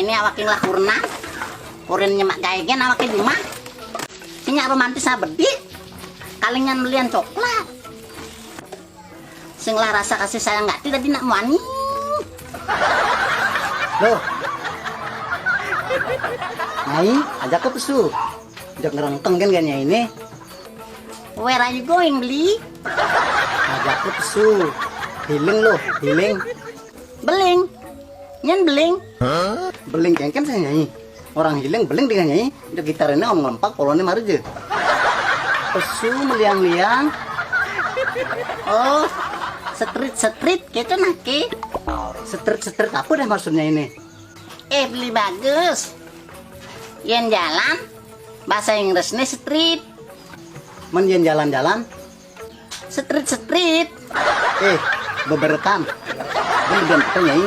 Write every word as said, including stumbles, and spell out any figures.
Ini awak ing lah kurna. Kurin nyemak gaé gén awak di rumah. Ini romantis bedik. Kalingan belian coklat. Sing lah rasa kasih sayang gati dadi nak muani. Loh. Nyai, ajak ke pesu. Jak ngerengkeng kan gak nyai ini. Where are you going, Beli? Ajak ke pesu. Healing loh, healing. Beling. Nyén beling. Beling kéngkén saya nyai. Orang healing beling dengan nyai. Udah gitar ini ngomong lempak polone mari je. Pesu meliang-liang. Oh, street-street gitu nake. Street-street apa dah maksudnya ini? Eh, Beli Bagus. Yén jalan, bahasa Inggrisnya street. Men yén jalan-jalan, street-street. Eh, beberekan. Dia lebih apa nyai?